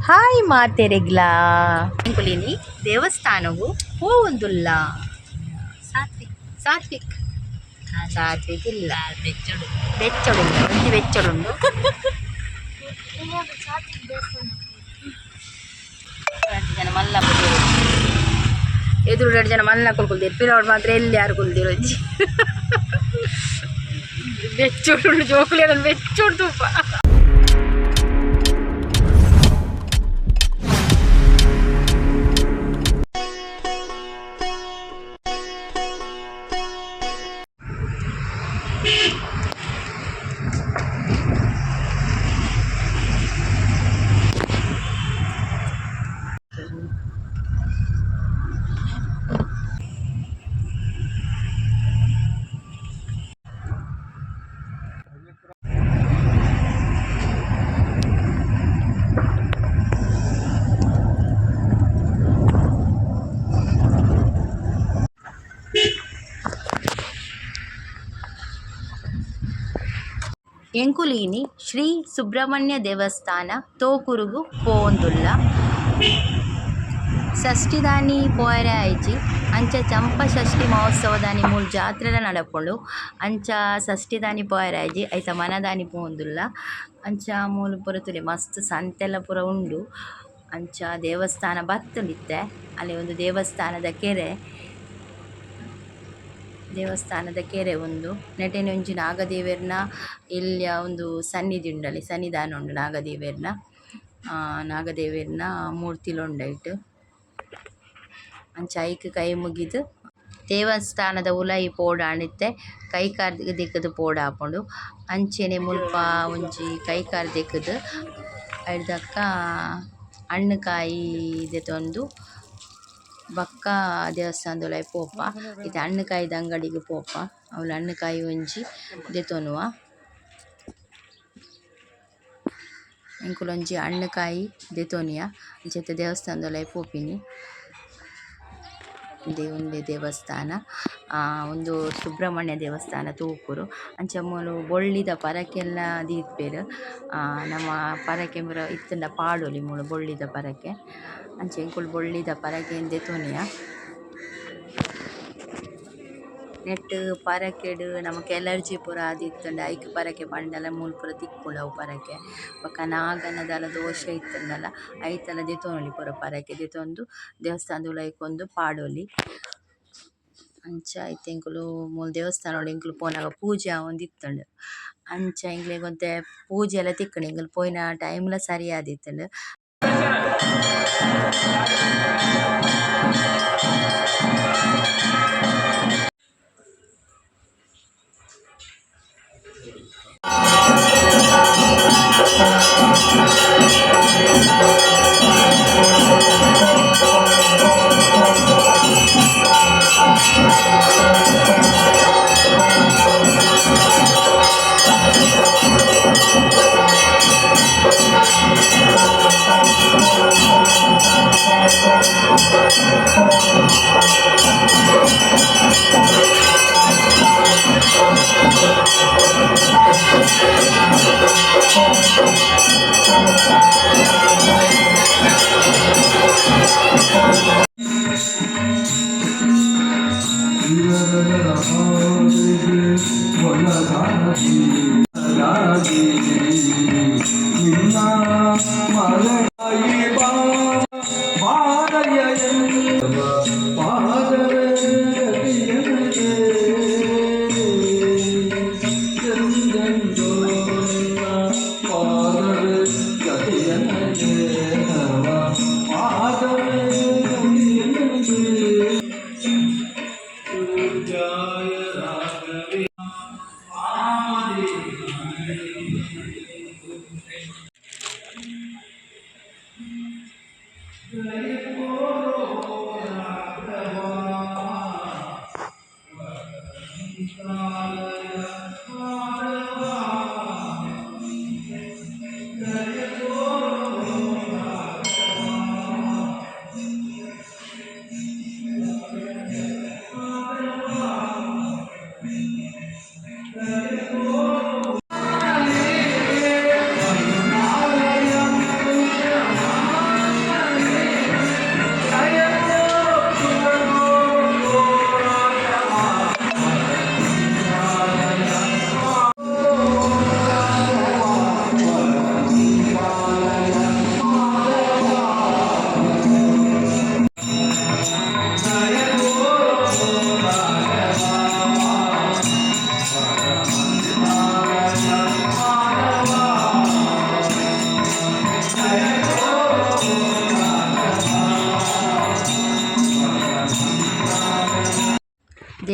Hi ಮಾತೆರೆಗ್ಲಾ. ಎಂಕುಲಿನಿ ದೇವಸ್ಥಾನಗು ಪೋವೊಂದುಲ್ಲ. ಸಾತ್ವಿಕ್, ಸಾತ್ವಿಕ್, ಸಾತ್ವಿಕ್ ಇಲ್ಲ. ಬೆಚ್ಚಡು. ಬೆಚ್ಚಡುಂಡು, ಒಂಜಿ ಬೆಚ್ಚಡುಂಡು. ರಡ್ಡ್ ಜನ ಮಲ್ಲ ಎದುರು, ಎರಡು ಜನ ಮಲ್ಲ ಕುಲ್ದೇರು. ಪಿರವಡ್ ಮಾತ್ರ ಎಲ್ಲಿ ಯಾರು ಕುಲ್ದಿರು. ಒಂಜಿ ಬೆಚ್ಚುಡು ಜೋಕುಲಿ, ಅದನ್ನು ಬೆಚ್ಚುಡು ತೂಪ. ಎಂಕುಲೀನಿ ಶ್ರೀ ಸುಬ್ರಹ್ಮಣ್ಯ ದೇವಸ್ಥಾನ ತೋಕೂರುಗು ಪೋವೊಂದುಲ್ಲ. ಷಷ್ಠಿದಾನಿ ಪೋಯೆರೆ ಆಯಿಜಿ. ಅಂಚ ಚಂಪ ಷಷ್ಠಿ ಮಹೋತ್ಸವದಾನಿ ಮೂಲು ಜಾತ್ರೆಲ ನಡಪುಂಡು. ಅಂಚ ಷಷ್ಠಿದಾನಿ ಪೋಯೆರೆ ಆಯಿಜಿ, ಐತ ಮನದಾನಿ ಪೋವೊಂದುಲ್ಲ. ಅಂಚ ಮೂಲು ಪೂರ ತೂಲೆ, ಮಸ್ತ್ ಸಂತೆಲ ಪೂರ ಉಂಡು. ಅಂಚ ದೇವಸ್ಥಾನ ಬತ್ತುಂಡು ಇತ್ತೆ. ಅಲ್ಲೇ ಒಂದು ದೇವಸ್ಥಾನದ ಕೆರೆ, ದೇವಸ್ಥಾನದ ಕೆರೆ ಉಂದು. ನೆಟೆನೆ ಒಂಜಿ ನಾಗದೇವೆರ್ನ ಎಲ್ಯ ಉಂದು ಸನ್ನಿಧಿ ಉಂಡಲ್ಲಿ, ಸನ್ನಿಧಾನ ಉಂಡು ನಾಗದೇವೆರ್ನ. ನಾಗದೇವೆರ್ನ ಮೂರ್ತಿಲು ಉಂಡು ಐಟ್. ಅಂಚ ಐಕ್ ಕೈ ಮುಗಿದ್ ದೇವಸ್ಥಾನದ ಉಲಾಯಿ ಪೋಡಾಂಡ ಇತ್ತೆ ಕೈ ಕಾರ್ ದೆಕ್ಕುದು ಪೋಡಾಪುಂಡು. ಅಂಚನೆ ಮುಲ್ಪ ಒಂಜಿ ಕೈ ಕಾರ್ ದೆಕ್ಕುದು ಐಡ್ದಕ ಹಣ್ಣ್ ಕಾಯಿ ದೆತೊಂದು ಬೊಕ್ಕ ದೇವಸ್ಥಾನದ ಉಲಾಯಿ ಪೋಪ. ಇತ್ತೆ ಹಣ್ಣ್ ಕಾಯಿದ ಅಂಗಡಿಗ್ ಪೋಪ. ಅವ್ಲು ಹಣ್ಣ್ ಕಾಯಿ ಒಂಜಿ ದೆತೊನುವ. ಎಂಕುಲು ಒಂಜಿ ಹಣ್ಣ್ ಕಾಯಿ ದೆತೊನಿಯ. ಅಂಚ ಇತ್ತೆ ದೇವಸ್ಥಾನದ ಉಲಾಯಿ ಪೋಪಿನಿ. ಉಂದೆ ಉಂದೆ ದೇವಸ್ಥಾನ. ಉಂದು ಸುಬ್ರಹ್ಮಣ್ಯ ದೇವಸ್ಥಾನ ತೋಕೂರು. ಅಂಚ ಮೂಲು ಬೊಳ್ಳಿದ ಪರಕೆಲ ದೀಪೆರ್. ನಮ ಪರಕೆ ಪೂರ ಇತ್ತುಂಡ ಪಾಡೊಲಿ ಮೂಲು ಬೊಳ್ಳಿದ ಪರಕೆ. ಅಂಚ ಎಂಕುಲು ಬೊಳ್ಳಿದ ಪರಕೆನ್ ದೆತೊನಿಯ. ನೆಟ್ಟ್ ಪರಕೆಡ್ ನಮಕ್ ಎಲರ್ಜಿ ಪೂರ ಆದಿತ್ತುಂಡ ಐಕ್ ಪರಕೆ ಪಂಡಲ ಮೂಲು ಪೂರ ತಿಕ್ಕುಂಡು ಅವು ಪರಕೆ. ಬೊಕ ನಾಗನ ದಾಲ ದೋಷ ಇತ್ತುಂಡಲ ಐತಲ ದೆತೊನೊಲಿ ಪೂರ ಪರಕೆ ದೆತೊಂದು ದೇವಸ್ಥಾನದ ಉಲಾಯಿ ಕೊಂದು ಪಾಡೊಲಿ. ಅಂಚ ಇತ್ತೆ ಎಂಕುಲು ಮೂಲು ದೇವಸ್ಥಾನಡ್ ಎಂಕುಲು ಪೋನಗ ಪೂಜೆ ಆವೊಂದಿತ್ತುಂಡು. ಅಂಚ ಎಂಕ್ಲೆಗ್ ಒಂತೆ ಪೂಜೆಲ ತಿಕ್ಕುಂಡು. ಎಂಕುಲು ಪೋಯಿನ ಟೈಮ್ ಲ ಸರಿಯಾದಿತ್ತುಂಡು.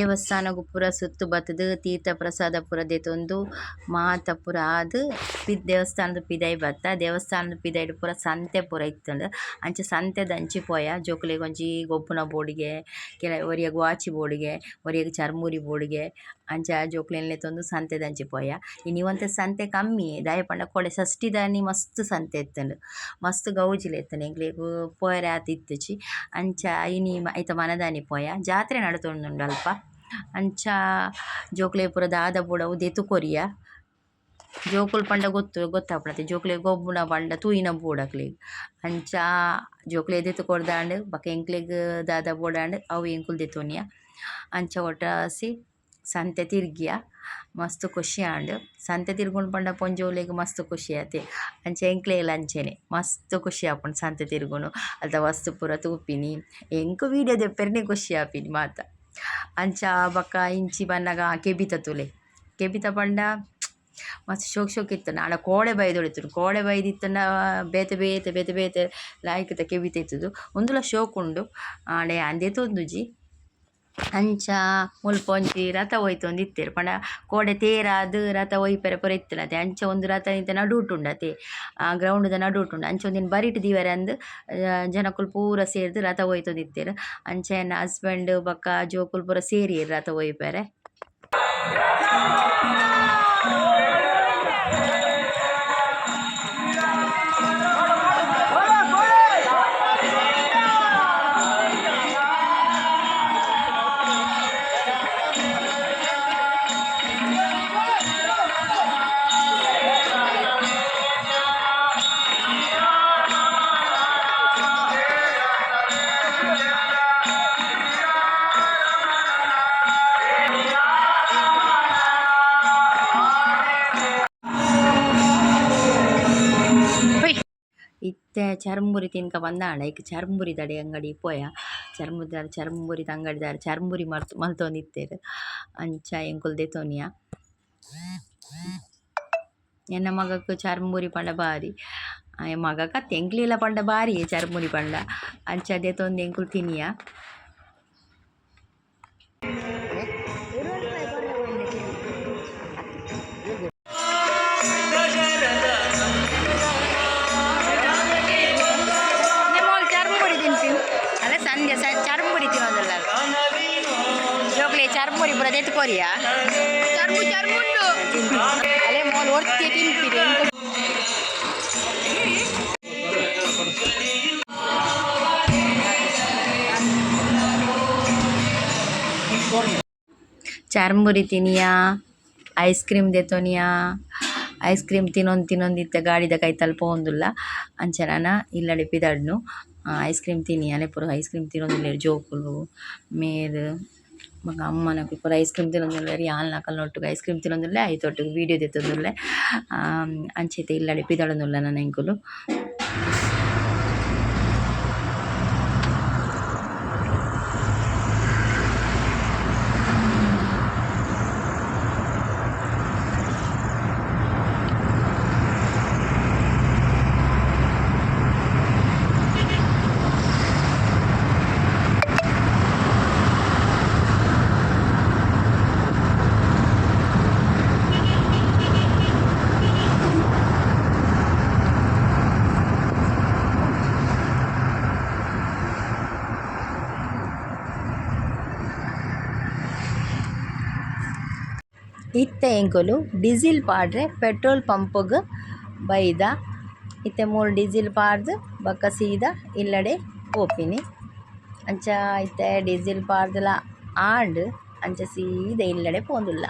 ದೇವಸ್ಥಾನಗ್ ಪೂರ ಸುತ್ತು ಬತ್ತುದು ತೀರ್ಥ ಪ್ರಸಾದ ಪೂರ ದೆತೊಂದು ಮಾತ ಪೂರ ಆದ್ ದೇವಸ್ಥಾನದ ಪಿದಾಯಿ ಬತ್ತ ದೇವಸ್ಥಾನದ ಪಿದಾಯ್ಡ್ ಪೂರ ಸಂತೆ ಪೂರ ಇತ್ತುಂಡು. ಅಂಚ ಸಂತೆದಂಚಿ ಪೋಯ ಜೋಕುಲೆಗ್ ಒಂಜಿ ಗೊಬ್ಬುನ ಬೋಡುಗೆ ಒರಿಯಗ್ ವಾಚ್ ಬೋಡುಗೆ ಒರಿಯಗ್ ಚರ್ಮುರಿ ಬೋಡುಗೆ ಅಂಚ ಜೋಕ್ಲೆನ್ ಲೆತೊಂದು ಸಂತೆದಂಚಿ ಪೋಯ. ಇನಿ ಒಂತೆ ಸಂತೆ ಕಮ್ಮಿ ದಾಯೆ ಪಂಡ ಕೋಡೆ ಷಷ್ಠಿದಾನಿ ಮಸ್ತ್ ಸಂತೆ ಇತ್ತುಂಡು. ಮಸ್ತ್ ಗೌಜಿಲ ಇತ್ತುಂಡು ಎಂಕ್ಲೆಗ್ ಪೋಯೆರೆ ಆತ್ ಇತ್ತುಜಿ. ಅಂಚ ಇನಿ ಐತ ಮನದಾನಿ ಪೋಯ. ಜಾತ್ರೆ ನಡತೊಂದುಂಡು ಅಲ್ಪ. ಅಂಚ ಜೋಕ್ಲೆಗ್ ಪೂರ ದಾದ ಬೋಡು ಅವು ದೆತ್ತ್ ಕೊರಿಯ. ಜೋಕುಲು ಪಂಡ ಗೊತ್ತು ಗೊತ್ತಾಪುಂಡತೆ ಜೋಕ್ಲೆಗ್ ಗೊಬ್ಬುನ ಪಂಡ ತೂಯಿನ ಬೋಡು ಅಕ್ಲೆಗ್. ಅಂಚ ಜೋಕ್ಲೆಗ್ ದೆತ್ತ್ ಕೊರ್ದಾಂಡ್ ಬೊಕ ಎಂಕ್ಲೆಗ್ ದಾದ ಬೋಡಾಂಡ್ ಅವು ಎಂಕುಲು ದೆತೊನಿಯ. ಅಂಚ ಒಟ್ರಾಸಿ ಸಂತೆ ತಿರ್ಗಿಯ. ಮಸ್ತ್ ಖುಷಿ ಆಂಡ್. ಸಂತೆ ತಿರ್ಗುಂಡು ಪಂಡ ಪೊಂಜೋವುಲೆಗ್ ಮಸ್ತ್ ಖುಷಿ ಆತೆ. ಅಂಚ ಎಂಕ್ಲೆಗ್ಲ ಅಂಚನೆ ಮಸ್ತ್ ಖುಷಿ ಆಪುಂಡು ಸಂತೆ ತಿರ್ಗುನು. ಅಲ್ತ ವಸ್ತು ಪೂರ ತೂಪಿನಿ. ಎಂಕ್ ವೀಡಿಯೋ ದೆಪ್ಪೆರೆನೆ ಖುಷಿ ಆಪಿನಿ ಮಾತ. ಅಂಚ ಬೊಕ ಇಂಚಿ ಬನ್ನಗ ಕೆಬಿತ ತೂಲೆ. ಕೆಬಿತ ಪಂಡ ಮಸ್ತ್ ಶೋಕ್ ಶೋಕ್ ಇತ್ತುಂಡು. ಆಂಡ ಕೋಡೆ ಬೈದೊಡಿತ್ತುಂಡು. ಕೋಡೆ ಬೈದಿತ್ತುಂಡ ಬೇತೆ ಬೇತೆ ಬೇತೆ ಬೇತೆ ಲಾಯ್ಕದ ಕೆಬಿತ ಇತ್ತುದು. ಉಂದುಲ ಶೋಕ್ ಉಂಡು. ಆಂಡ ಯಾನ್ ದೆತೊಂದುಜಿ. ಅಂಚ ಮುಲ್ಪ ಒಂಜಿ ರಥ ಒಯಿತೊಂದಿತ್ತೆರ್ ಪಂಡ ಕೋಡೆ ತೇರಾದ್ ರಥ ಒಯಿಪೆರೆ ಪೂರ ಇತ್ತುಂಡತೆ ಅಂಚ ಉಂದು ರಥ ಇತ್ತೆ ನಡುಟು ಉಂಡತೆ ಗ್ರೌಂಡ್ ದ ನಡುಟು ಉಂಡು. ಅಂಚ ಉಂದೆನ್ ಬರಿಟ್ ದೀವರೆ ಅಂದ್ ಜನಕುಲು ಪೂರ ಸೇರ್ದ್ ರಥ ಒಯಿತೊಂದಿತ್ತೆರ್. ಅಂಚ ಎನ್ನ ಹಸ್ಬೆಂಡ್ ಬೊಕ ಜೋಕುಲು ಪೂರ ಸೇರಿಯೆರ್ ರಥ ಒಯಿಪೆರೆ. ಇತ್ತೆ ಚರ್ಮುರಿ ತಿನ್ಕ ಬಂದಾಂಡ ಐಕ್ ಚರ್ಮುರಿದಡೆ ಅಂಗಡಿ ಪೋಯ. ಚರ್ಮುದ ಚರ್ಮುರಿದ ಅಂಗಡಿದಾರ್ ಚರ್ಮುರಿ ಮಲ್ತೊಂದಿತ್ತೆರ್. ಅಂಚ ಎಂಕುಲು ದೆತೊನಿಯ. ಎನ್ನ ಮಗಕ್ ಚರ್ಮುರಿ ಪಂಡ ಬಾರಿ. ಆಯೆ ಮಗಕ್ ಅತ್ತ್ ಎಂಕ್ಲೆಗ್ಲ ಪಂಡ ಬಾರಿ ಚರ್ಮುರಿ ಪಂಡ. ಅಂಚ ದೆತೊಂದು ಎಂಕುಲು ತಿನಿಯ. ಅಲ್ಲ ಸಂಜೆ ಚರ್ಮುರಿ ತಿನ್ನೋದಲ್ಲ ಜೋಕ್ಲೆ ಚರ್ಮುರಿ ಪೂರ ದೆತ್ತ್ ಕೊರಿಯ. ಚರ್ಮು ಚರ್ಮುಂಡು ಅಲೆ ಮೋಲ್ ಒರ್ತಿ ತಿನ್ಪಿರಿ. Churmuri ತಿನಿಯ, ice cream ದೆತೊನಿಯ. Ice cream ತಿನ್ನೊಂದು ತಿನ್ನೊಂದಿತ್ತೆ ಗಾಡಿದ ಕೈತಲ್ ಪೋವೊಂದುಲ್ಲ. ಅಂಚ ನನ ಇಲ್ಲಡೆ ಪಿದಡ್ನು. ಐಸ್ ಕ್ರೀಮ್ ತಿನಿಯ ಅಲೆ ಪೂರ ಐಸ್ ಕ್ರೀಮ್ ತಿನ್ನೊಂದುಲ್ಲೆರ್ ಜೋಕುಲು ಮೇರ್ ಬೊಕ ಅಮ್ಮನಕುಲು ಪೂರ ಐಸ್ ಕ್ರೀಮ್ ತಿನ್ನೊಂದುಲ್ಲೆರ್. ಯಾನ್ಲ ಅಕಲ್ನೊಟ್ಟುಗು ಐಸ್ ಕ್ರೀಮ್ ತಿನ್ನೊಂದುಲ್ಲೆ ಐತೊಟ್ಟುಗು ವೀಡಿಯೋ ದೆತ್ತೊಂದುಲ್ಲೆ. ಅಂಚ ಇತ್ತೆ ಇಲ್ಲಡೆ ಪಿದಡೊಂದುಲ್ಲ ನನ ಎಂಕುಲು. ಇತ್ತೆ ಎಂಕುಲು ಡೀಸೆಲ್ ಪಾಡ್ರೆ ಪೆಟ್ರೋಲ್ ಪಂಪ್ ಗ್ ಬೈದ. ಇತ್ತೆ ಮೂಲು ಡೀಸೆಲ್ ಪಾಡ್ದ್ ಬೊಕ ಸೀದಾ ಇಲ್ಲಡೆ ಪೋಪಿನಿ. ಅಂಚ ಇತ್ತೆ ಡೀಸೆಲ್ ಪಾಡ್ದಲ ಆಂಡ್ ಅಂಚ ಸೀದಾ ಇಲ್ಲಡೆ ಪೋವೊಂದುಲ್ಲ.